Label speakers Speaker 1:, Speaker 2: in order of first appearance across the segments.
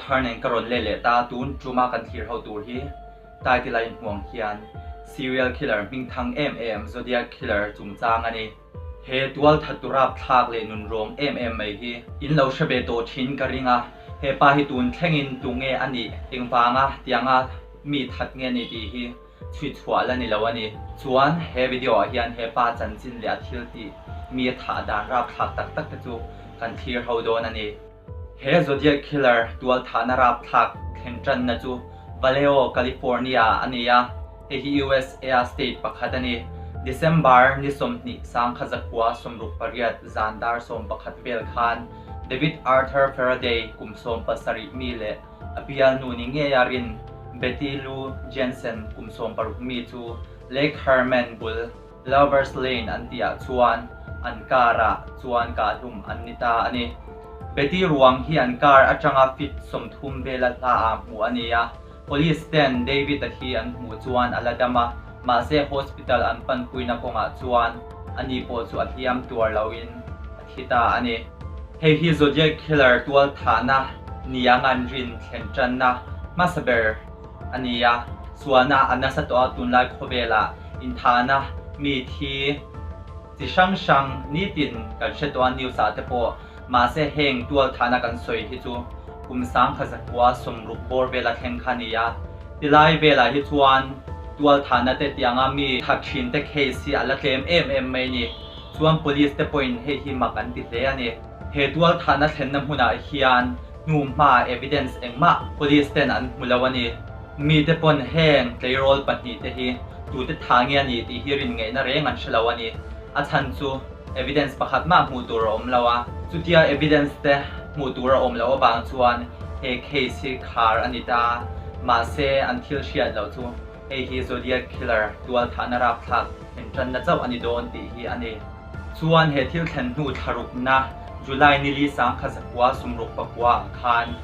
Speaker 1: thar nen ka rawn let leh ta, tun tuma kan thlir ho tur hi title a inhmuang hian serial killer hmingthang em em Zodiac Killer chungchang a ni. He tualthat tu rapthlak leh nunrawng em em mai hi in lo hre ve tawh thin ka ring a, he pa hi tun thlengin tunge a nih, engvanga tianga mi that nge a ni tih hi chhui chhuah la ni lo a ni. Chuan he video ah hian he pa chanchin leh a thil tih mi a thah dan rapthlak tak tak te chu kan thlir ho dawn a ni. He Zodiac Killer tual thahna rapthlak thlen tanna chu Vallejo, California ah a ni a, hei hi USA a state pakhat a ni. December ni 20 1968 zan dar 11 vel khan David Arthur Faraday kum 17 mi leh A bialnu ni ngei a rin Betty Lou Jensen kum 16 mi chu Lake Herman bul Lovers Lane an tih ah chuan an car ah chuan kahhlum an ni ta a ni. Betty ruang hi an car atanga feet 30 vela hla ah hmuh a ni a, Police ten David-a hi an hmuh chuan a la dam a, mahse hospital an panpuina kawngah chuan ani pawh chu a hliam tuar loin a thi ta a ni. Hei hi Zodiac Killer tualthahna nia ngan rin thlen tanna hmasa ber a ni a, sualna a nasa tawh a tunlai khawvelah inthahna mi thi chi hrang hrang nitin kan hre tawh a news ah te pawh mahse heng tualthahna kan sawi hi chu kum 1960 bawr vela thleng kha a ni a, tilai velah hi chuan tualthahna te tianga mi that thin te case hi a la tlem em em mai a ni. Chuan police te pawhin hei hi mak an ti hle a ni. He tualthahna thlenna hmunah hian hnuhma evidence engmah police ten an hmu lo a ni. Mite pawn heng tleirawl pahnih te hi tute tha nge a ni tih hi rin ngaihna reng an hre lo a ni. A chhan chu evidence pakhat mah hmuh tur a awm lo a. Chutia evidence te hmuh tur a awm loh avang chuan he case hi khar a ni ta. Mahse an thil hriat loh chu Hei hi Zodiac Killer tualthahna rapthlak intanna chauh a ni dawn tih hi a ni. Chuan he thil thlen hnu thlarukna July nili 1969 ah khan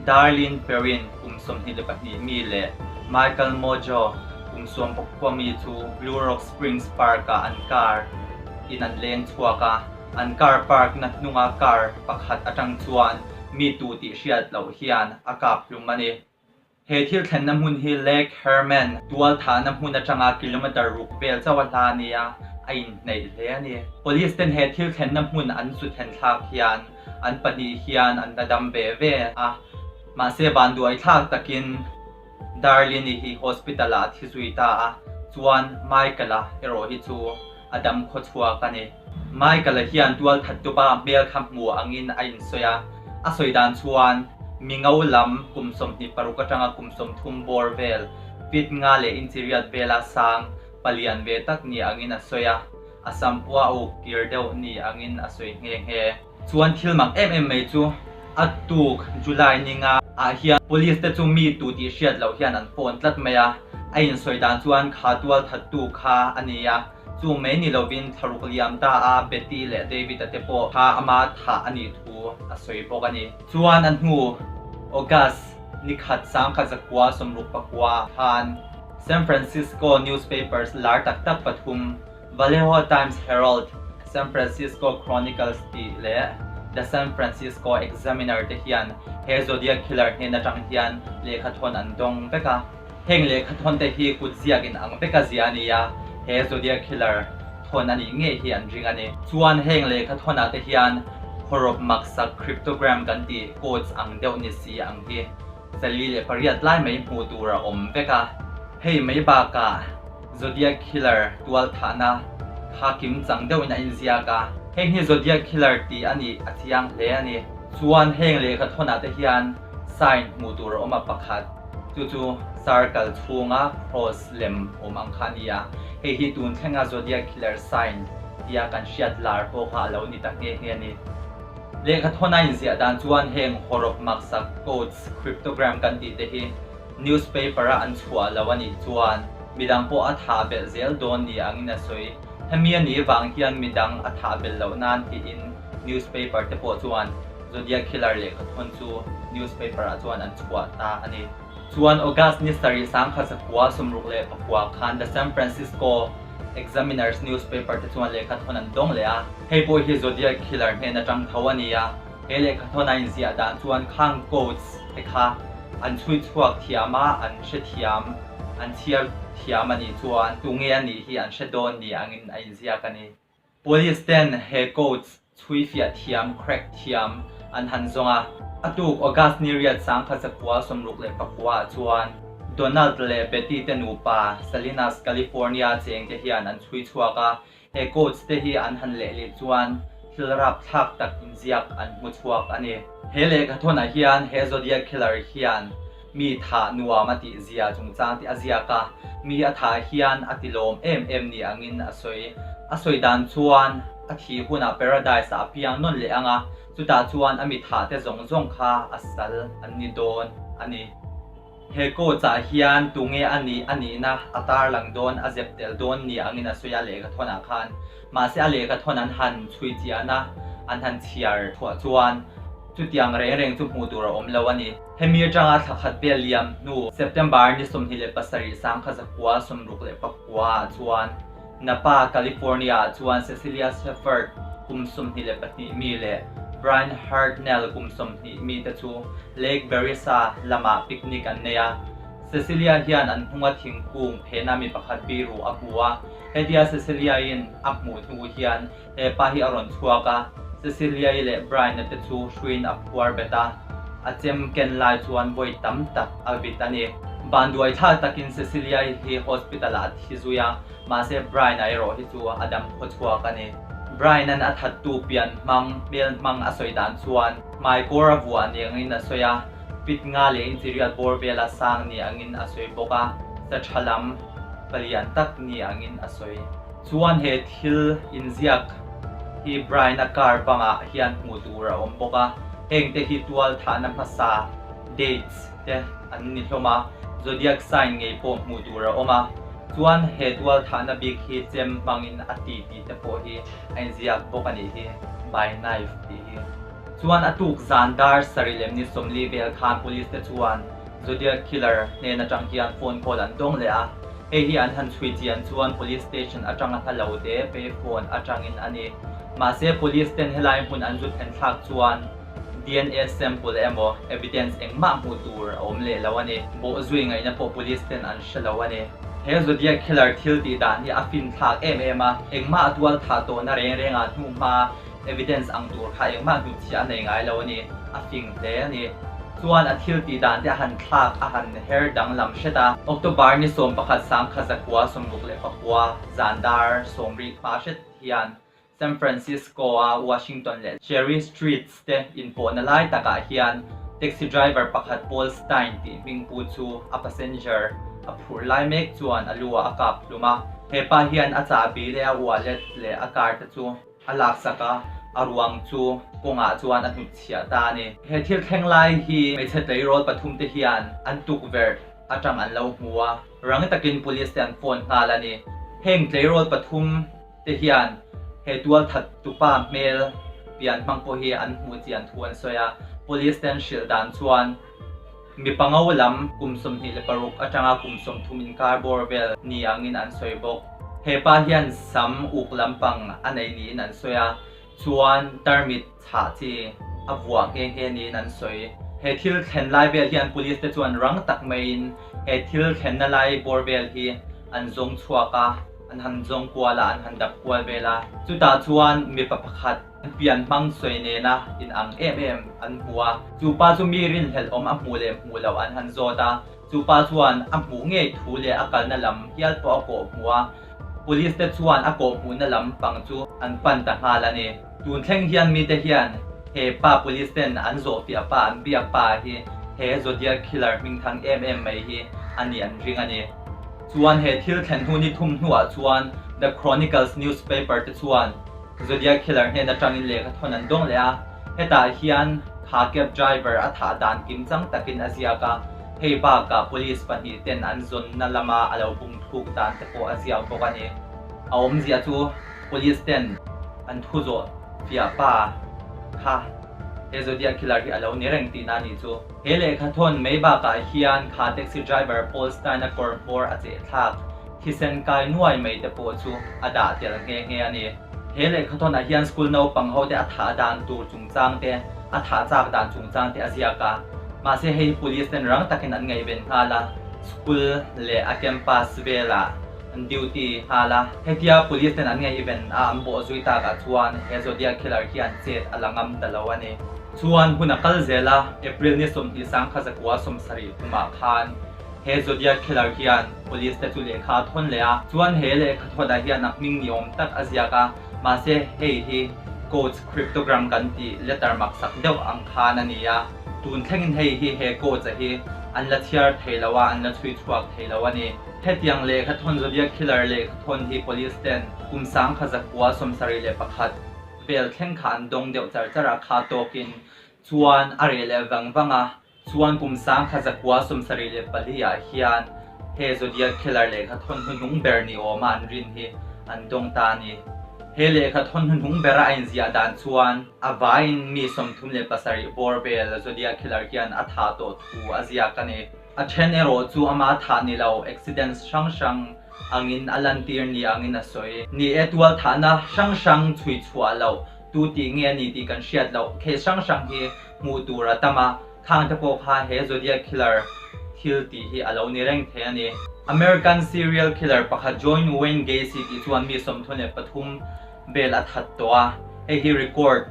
Speaker 1: Darlene Perrin kum 22 mi leh Michael Mojo kum 19 mi chu Blue Rock Springs Park ah an car in an leng chhuak a, an car park na hnunga car pakhat atang chuan mi tu tih hriat loh hian a kap hlum a ni. He thil thlenna hmun hi Lake Herman tualthahna hmun atanga kilometre ruk vel chauh a hla a ni a, a inhneih hle a ni. Police ten he thil thlenna hmun an zu thlen thlak hian an pahnih hian an la dam ve ve a, mahse vanduai thlak takin Darlene-i hi hospital ah a thi zui ta a, chuan Michael-a erawh hi chu a dam khaw chhuak a ni. Michael-a hian tualthattupa hmel kha hmu angin a insawi a, a sawi dan chuan mi ngo lam kum 26 atanga kum 30 bawr vel, feet nga leh inchi riat vela sang, palian ve tak ni angin a sawi a, a sampua a uk kir deuh ni angin a sawi nghe nghe. Chuan thil mak em em mai chu a tuk July ni nga ah hian police te chu mi tu tih hriat loh hian an phone tlat mai a, a insawi dan chuan kha tualthattu kha a ni a, Chu mai ni lovin thlaruk liam ta a Betty leh David-a te pawh kha ama thah a nih thu a sawi bawk a ni. Chuan a hnu August ni khat 1969 khan San Francisco newspapers lar tak tak pathum Vallejo Times Herald, San Francisco Chronicles tih leh The San Francisco Examiner te hian he Zodiac Killer hnen atang hian lehkhathawn an dawng vek a. Heng lehkhathawn te hi kut ziak in ang vek a zia a ni a, he Zodiac Killer thawn a nih ngei hi an ring a ni. Chuan heng lehkhathawn ah te hian hawrawp maksak cryptogram kan tih codes ang deuh ni si ang hi 408 lai mai hmuh tur a awm vek a. Hei mai bakah Zodiac Killer tualthahna kha kim chang deuhin a inziak a, heng hi Zodiac Killer tih a nih a chiang hle a ni. Chuan heng lehkhathawn ah te hian sign hmuh tur a awm a pakhat. Chu chu circle chhunga cross lem awm ang kha a ni a, hei hi tun thlenga Zodiac Killer sign tia kan hriat lar pawh kha a lo ni ta nghe nghe a ni. Lehkhathawn a inziah dan chuan heng hawrawp maksak, codes, cryptogram kan tih te hi newspaper a an chhuah lo a nih chuan midang pawh a thah belh zel dawn ni angin a sawi. Hemi a nih vang hian midang a thah belh loh nan tiin newspaper te pawh chuan Zodiac Killer lehkhathawn chu newspaper ah chuan an chhuah ta a ni. Chuan August ni sarih 1969 khan The San Francisco Examiner's newspaper te chuan lehkhathawn an dawng leh a. Hei pawh hi Zodiac Killer hnen atang tho a ni a. He lehkhathawn a inziah dan chuan khang codes te kha an chhui chhuak thiam a, an hre thiam, an chhiar thiam a nih chuan tunge a nih hi an hre dawn ni angin a inziak a ni. Police ten he codes chhui fiah thiam, crack thiam, an han zawng a. A tuk August ni riat 1969 ah chuan Donald leh Betty te nupa Salinas, California cheng te hian an chhui chhuak a, He coach te hi an han lehleh chuan thil rapthlak tak inziak an hmu chhuak a ni. He lehkhathawnah hian he Zodiac Killer hian mi thah nuam a tih zia chungchang tih a ziak a, mi a thah hian a ti lawm em em ni angin a sawi. A sawi dan chuan a thih hunah Paradise ah a piang nawn leh ang a, chutah chuan a mi thah te zawng zawng kha a sal an ni dawn a ni. He coach-ah hian tunge a nih a nihna a tarlang dawn, a zep tel dawn ni angin a sawi a lehkhathawnah khan. Mahse a lehkhathawn an han chhui chiahna, an han chhiar chhuah chuan chutiang reng reng chu hmuh tur a awm lo a ni. Hemi atanga thla khat vel liam hnu September ni 27 1964 ah chuan Napa, California-ah chuan Cecilia Shepard kum 22 mi leh Brian Hartnell kum 20 mi te chu Lake Berryessa lamah picnic an nei a. Cecilia hian an hnunga thingkung phena mi pakhat biru a hmu a. Hetia Cecilia-in a hmuh hnu hian he pa hi a rawn chhuak a, Cecilia-i leh Brian-a te chu hruiin a phuar bet a, a chem ken lai chuan vawi tam tak a vit a ni. Vanduai thlak takin Cecilia-i hi hospital-ah a thi zui a, mahse Brian-a erawh hi chu a dam khaw chhuak a ni. Brian-a'n a thattu pian hmang, hmel hmang a sawi dan chuan hmaikawr a vuah ni angin a sawi a, pit nga leh inchiriat bawr vela sang ni angin a sawi bawk a, sa tha lam palian tak ni angin a sawi. Chuan he thil inziak hi Brian-a car bangah hian hmuh tur a awm bawk a, hengte hi tual thahna hmasa, dates, te an ni hlawm a, zodiac sign ngei pawh hmuh tur a awm a, chuan he tual thahna bik hi chem hmangin a ti tih te pawh hi a inziak bawk a nih hi, by knife tih hi. Chuan a tuk zan dar sarih lem ni 40 vel khan police te chuan zodiac killer hnen atang hian phone call an dawng leh a, hei hi an han chhui chian chuan police station atanga hla lo te pay phone atangin a ni. Mahse police ten helai hmun an zu thlen thlak chuan DNA sample emaw evidence engmah hmuh tur a awm leh lo a ni. Bawhzui ngaihna pawh police ten an hre lo a ni. He Zodiac Killer thil tih dan hi a fin thlak em em a, engmah a tual thah tawhna reng rengah hnuhma evidence ang tur kha engmah hnutchhiah a nei ngai lo a ni, a fing hle a ni. Chuan a thil tih dan te a han thlak a han her danglam hret a. October ni 11 1969 zan dar 70 hma hret hian San Francisco-a Washington leh Cherry Streets te inpawhna lai takah hian taxi driver pakhat Paul Stein tih hming pu chu a passenger a phurh lai mek chuan a lu ah a kap hlum a. He pa hian a chahbi leh a wallet leh a car te chu a laksak a, a ruang chu kawngah chuan a hnutchhiah ta a ni. He thil thleng lai hi hmeichhe tleirawl pathum te hian an tukverh atang an lo hmu a, rang takin police te an phone nghal a ni. Heng tleirawl pathum te hian he tualthat tupa hmel pian hmang pawh hi an hmuh chian thu an sawi a, police te an hrilh dan chuan mipa ngo lam kum 26 atanga kum 30 inkar bawr vel ni angin an sawi bawk. He pa hian sam uk lampang a nei niin an sawi a, chuan tarmit chhah chi a vuah nghe nghe niin an sawi. He thil thlen lai vel hian police te chuan rang tak maiin he thil thlenna lai bawr vel hi an zawng chhuak a, an han zawng kual a, an han dap kual vel a. Chutah chuan mipa pakhat pian hmang sawi nena in ang em em an hmu a. Chu pa chu mi rinhlelh awm a hmuh leh hmuh loh an han zawt a. Chu pa chuan a hmuh ngei thu leh a kalna lam hial pawh a kawh hmuh a. Police te chuan a kawh hmuhna lam pang chu an pan ta nghal a ni. Tun thleng hian mite hian he pa police ten an zawhfiah pa, an biak pa hi he Zodiac Killer hmingthang em em mai hi a nih an ring a ni. Chuan he thil thlen hnu ni thum hnuah chuan The Chronicles newspaper te chuan Zodiac Killer hnen atangin lehkha thawn an dawng leh a, hetah hian kha cab driver a thah dan kim chang takin a ziak a, hei bakah police pahnih ten an zawnna lama a lo bung thluk dan te pawh a ziak bawk a ni. A awmzia chu police ten an thu zawh fiah pa kha he Zodiac Killer hi a lo ni reng tihna a nih chu. He lehkha thawn mai bakah hian kha taxi driver Paul Stein-a kawr hmawr a cheh thlak thisen kai nuai mai te pawh chu a dah tel nghe nghe a ni. He lehkha thawnah hian school naupang ho te a thah dan tur chungchang te, a thah chak dan chungchang te a ziak a. Mahse hei hi police ten rang takin an ngaihven nghal a, school leh a campus velah an duty nghal a. Hetia police ten an ngaihven a an bawh zui takah chuan he Zodiac Killer hian chet a la ngam ta lo a ni. Chuan hun a kal zel a, April ni 20 1970 kumah khan he Zodiac Killer hian police te chu lehkha a thawn leh a. Chuan he lehkha thawnah hian a hming ni awm tak a ziak a, mahse hei hi codes cryptogram kan tih letter maksak deuh ang khan a ni a. Tun thlengin hei hi he codes a hi an la chhiar thei lo a, an la chhui chhuak thei lo a ni. Hetiang lehkha thawn Zodiac Killer lehkha thawn hi police ten kum 1971 vel thleng kha an dawng deuh char char a, kha tawkin chuan a reh leh vang vang a, chuan kum 1974 ah hian he Zodiac Killer lehkha thawn hnuhnung ber ni awma an rin hi an dawng ta a ni. He lehkha thawn hnuhnung bera a inziah dan chuan a vaiin mi 37 bawr vel Zodiac Killer hian a thah tawh thu a ziak a ni. A then erawh chu ama thah ni lo, accidents hrang hrang angin a lantir ni angin a sawi. Ni e, tual thahna hrang hrang chhui chhuah loh tu tih nge a ni tih kan hriat loh. Case hrang hrang hi hmuh tur a tam a, khang te pawh kha he Zodiac Killer thil tih hi a lo ni reng thei a ni. American serial killer pakhat John Wayne Gacy tih chuan mi 33 vel a that tawh a, hei hi record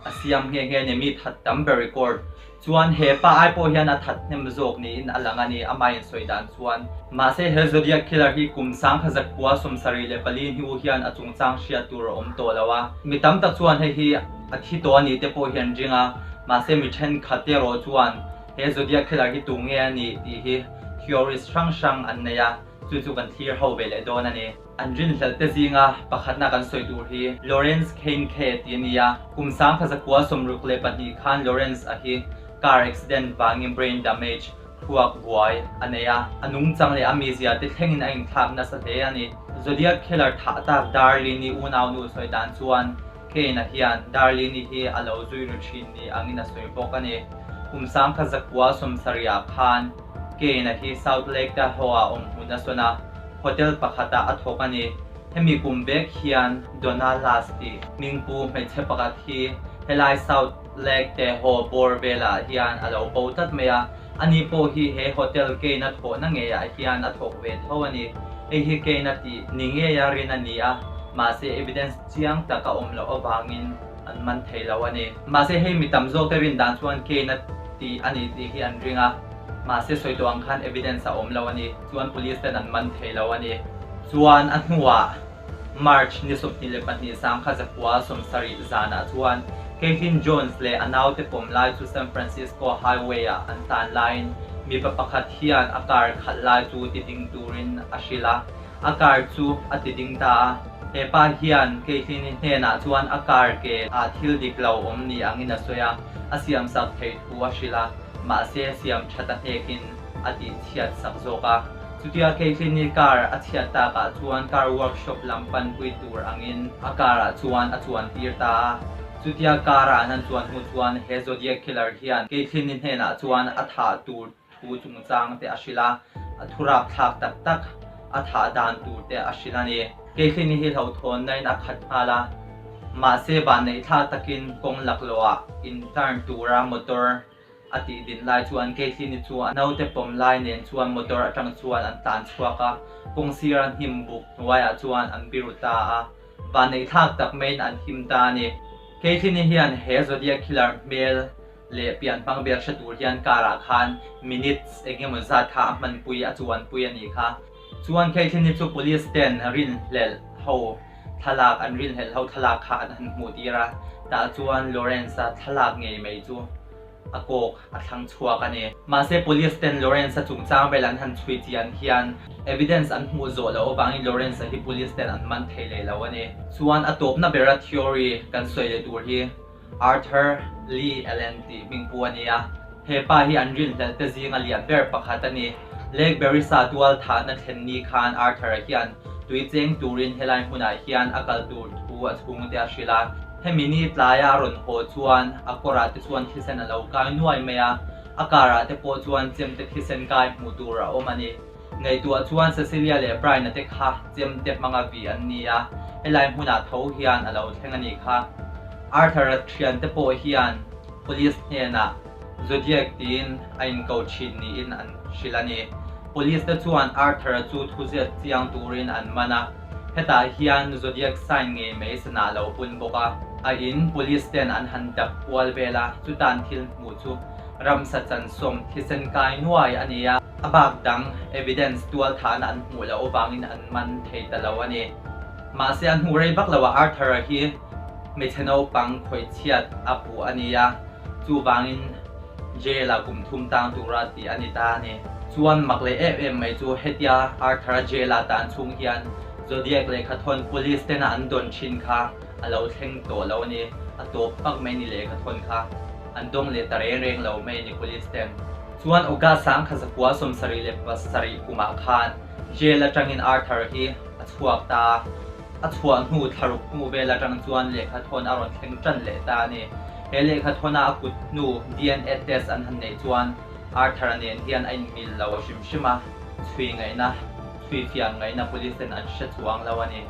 Speaker 1: a siam nghe nghe a ni, mi that tam ber record. Chuan he pa ai pawh hian a that hnem zawk niin a lang a ni, amah insawi dan chuan. Mahse he Zodiac Killer hi kum 1974 hnu hian a chungchang hriat tur a awm tawh lo a. Mi tam tak chuan hei hi a thi tawh a nih te pawh hi an ring a, mahse mi thenkhat te erawh chuan he Zodiac Killer hi tu nge a nih tih hi theories hrang hrang an nei a, chu chu kan thlir ho ve leh dawn a ni. An rinhlelh te zinga pakhatna kan sawi tur hi Lawrence Kane-Khe tih a ni a, kum 1962 khan Lawrence-a hi car accident vangin brain damage, thluak buai, a nei a, a nungchang leh a mizia te thlengin a inthlak nasa hle a ni. Zodiac Killer thah tak Darlene-i unaunu sawi dan chuan Kane-a hian Darlene-i hi a lo zui ru thin ni angin a sawi bawk a ni. Kum 1970 khan Kane-a hi South Lake Tahoe-ah awm hmun a sawn a, hotel pakhatah a thawk a ni. Hemi kum vek hian Donna Lass tih hmingpu hmeichhe pakhat hi helai South Lake Tahoe bawr velah hian a lo bo tlat mai a, ani pawh hi he hotel Kane-a thawhna ngeiah hian a thawk ve tho a ni. Hei hi Kane-a tih ni ngeia rin a ni a, mahse evidence chiang tak a awm loh avangin an man thei lo a ni. Mahse hei mi tam zawk te rin dan chuan Kane-a tih a ni tih hi an ring a, mahse sawi tawh ang khan evidence a awm lo a ni. Chuan police ten an man thei lo a ni. Chuan a hnuah March ni 22 1970 zanah chuan Caitlin Jones leh a naute pawm lai chu San Francisco highway-ah an tlan laiin mipa pakhat hian a car khalh lai chu ti ding turin a hrilh a. A car chu a ti ding ta a. He pa hian Caitlin-i hnenah chuan a car ke ah thil dik lo awm ni angin a sawi a, a siamsak theih thu a hrilh a, mahse siam that a hnekin a tih chhiat sak zawk a. Chutia Caitlin-i car a chhiat takah chuan car workshop lam panpui tur angin a car ah chuan a chuan tir ta a. Chutia car a an han chuan hnu chuan he Zodiac Killer hian Caitlin-i hnenah chuan a thah tur thu chungchang te a hrilh a, a thu rapthlak tak tak a thah dan tur te a hrilh a ni. Caitlin-i hi hlauhthawnna in a khat nghal a, mahse vanneihthlak takin kawng laklawhah in turn tura motor a tih din lai chuan Caitlin-i chu a naute pawm lai nen chuan motor atang chuan an tlan chhuak a, kawng sira hnim buk hnuaiah chuan an biru ta a, vanneihthlak tak maiin an him ta a ni. Caitlin-i hian he Zodiac Killer hmel leh pian hmang vel hre tur hian car ah khan minutes eng emaw zat kha a hmanpui a chuanpui a nih kha. Chuan Caitlin-i chu police ten rinhlelh ho thlalak an rinhlelh ho thlalak kha an han hmuh tir a, tah chuan Lawrence-a thlalak ngei mai chu a kawk a thlang chhuak a ni. Mahse police ten Lawrence-a chungchang vel an han chhui chian hian evidence an hmuh zawh loh avangin Lawrence-a hi police ten an man thei leh lo a ni. Chuan a tawpna bera theory kan sawi leh tur hi Arthur Lee Allen tih hmingpu a ni a, he pa hi an rinhlelh te zinga lian ber pakhat a ni. Lake Berryessa tual thahna thlen ni khan Arthur-a hian tui cheng turin helai hmunah hian a kal tur thu a chhungte a hrilh a. Hemi ni tlaia a rawn haw chuan a kawrah te chuan thisen a lo kai nuai mai a, a karah te pawh chuan chemte thisen kai hmuh tur a awm a ni. Ngaihtuah chuan Cecilia leh Brian-a te kha chemte hmanga vi an ni a, helai hmunah tho hian a lo thleng a nih kha. Arthur-a thiante pawh hian. Police hnenah Zodiac tiin a inko thin niin an hrilh a ni. Police te chuan Arthur-a chu thuziat chiang turin an man a, hetah hian Zodiac sign ngei mai sanah a lo pun bawk a. A in Police ten an han dap kual vel a, chutan thil hmuh chu ramsa chansawm thisen kai nuai a ni a, a bak dang evidence tualthahna an hmuh loh avangin an man thei ta lo a ni. Mahse a hnu rei vak loah Arthur-a hi hmeichhe naupang khawihchhiat a puh a ni a, chuvangin jail-ah kum thum tang tura tih a ni ta a ni. Chuan mak leh em em mai chu hetia Arthur-a jail-ah tan chhung hian Zodiac lehkhathawn police tena an dawn thin kha a lo thleng tawh lo a ni, a tawp hmak mai ni lehkhathawn kha an dawng leh ta reng reng lo mai a ni police ten. Chuan August 1977 kumah khan jail atangin Arthur hi a chhuak ta a. A chhuah hnu thlaruk hnu vel atang chuan lehkhathawn a rawn thleng tan leh ta a ni. He lehkhathawna a kut hnu DNA test an han neih chuan Arthur-a nen hian a inmil lo hrim hrim a, chhui ngaihna, chhui fiah ngaihna police ten an hre chuang lo a ni.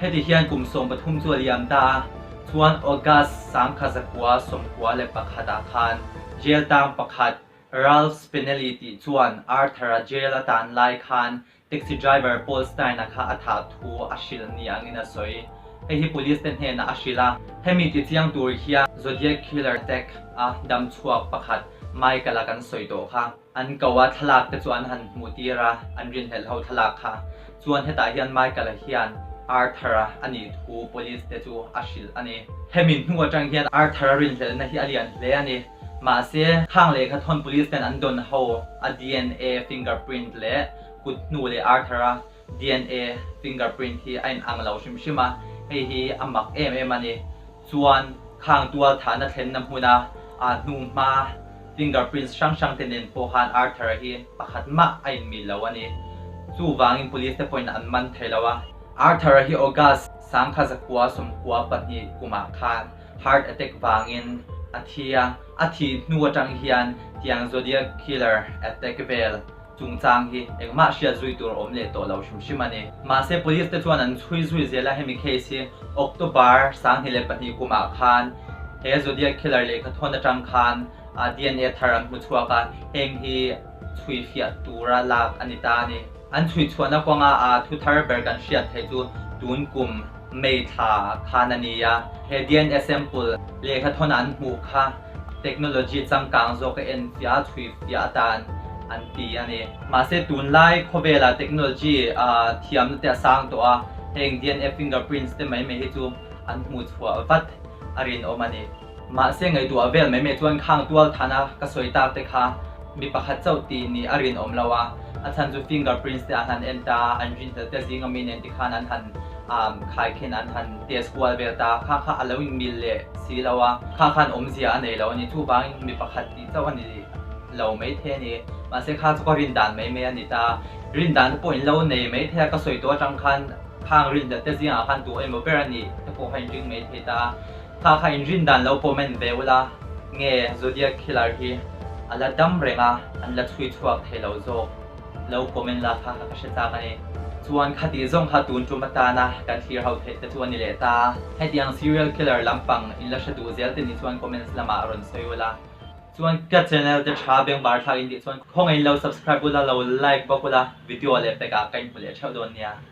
Speaker 1: Heti hian kum 13 chu a liam ta a, chuan August 1991 ah khan jail tang pakhat Ralph Spinelli tih chuan Arthur-a jail a tan lai khan Taxi driver Paul Stein-a kha a thah thu a hrilh ni angin a sawi. Hei hi police te hnenah a hrilh a. Hemi ti chiang tur hian Zodiac Killer attack a dam chhuak pakhat Michael-a kan sawi tawh kha. An ko a thlalak te chu an han hmuh tir a, an rinhlelh ho thlalak kha. Chuan hetah hian Michael-a hian Arthur-a a nih thu police te chu a hrilh a ni. Hemi hnu atang hian Arthur-a rinhlelhna hi a lian hle a ni. Mahse, khang lehkhathawn police ten an dawn ho a dna fingerprint leh kut hnu leh Arthur-a dna fingerprint hi a inang lo hrim hrim a, hei hi a mak em em a ni. Chuan, khang tual thahna thlenna hmuna a hnuhma fingerprints hrang hrang te nen pawh khan Arthur-a hi pakhat mah a inmil lo a ni. Chuvangin police te pawhin an man thei lo a. Arthur-a hi August 1992 kumah khan Heart attack vangin a thi a, a thih hnu atang hian tiang Zodiac killer attack vel chungchang hi engmah hriat zui tur a awm leh tawh lo hrim hrim a ni. Mahse police te chuan an chhui zui zel a, hemi case hi October 2002 kumah khan he Zodiac killer lehkhathawn atang khan dna thar an hmu chhuak a, heng hi chhui fiah tura lak a ni ta a ni. An chhui chhuahna kawnga a thu thar ber kan hriat theih chu tun kum May thla khan a ni a. He dna sample lehkhathawn an hmuh kha technology changkang zawk a en fiah a chhui fiah atan an ti a ni. Mahse tunlai khawvela technology thiamna te a sang tawh a, heng dna fingerprints te mai mai hi chu an hmuh chhuah vat a rinawm a ni. Mahse ngaihtuah vel mai mai chuan khang tual thana ka sawi tak te kha mi pakhat chauh tih nih a rinawm lo a, a chhan chu finger prints te an han en ta a, an rinhlelh te zinga mi nen tikhan an han khaikhin an han test kual vel ta a, kha kha a lo inmil leh si lo a, kha khan awmzia a nei lo a ni, chuvangin mi pakhat tih chauh a ni lo mai thei a ni, mahse kha chu ka rin dan mai mai a ni ta, rin dan te pawh in lo nei mai thei a, ka sawi tawh atang khan khang rinhlelh te zingah khan duh emaw ber a nih te pawh kha in ring mai thei ta a. Kha kha in rin dan lo comment ve ula, nge Zodiac Killer hi a la dam reng a, an la chhui chhuak thei lo zawk lo comment la kha kha ka hre chak a ni. Chuan khati zawng kha tun tum atana kan thlir ho theih te chu a ni leh ta. Hetiang serial killer lampang in la hre duh zel te ni chuan comments lamah rawn sawi ula. Chuan ka channel te tha bengvar thlak in tih chuan khawngaih in lo subscribe ula, lo like bawk ula, video leh pekah ka inhmu leh theuh dawn nia.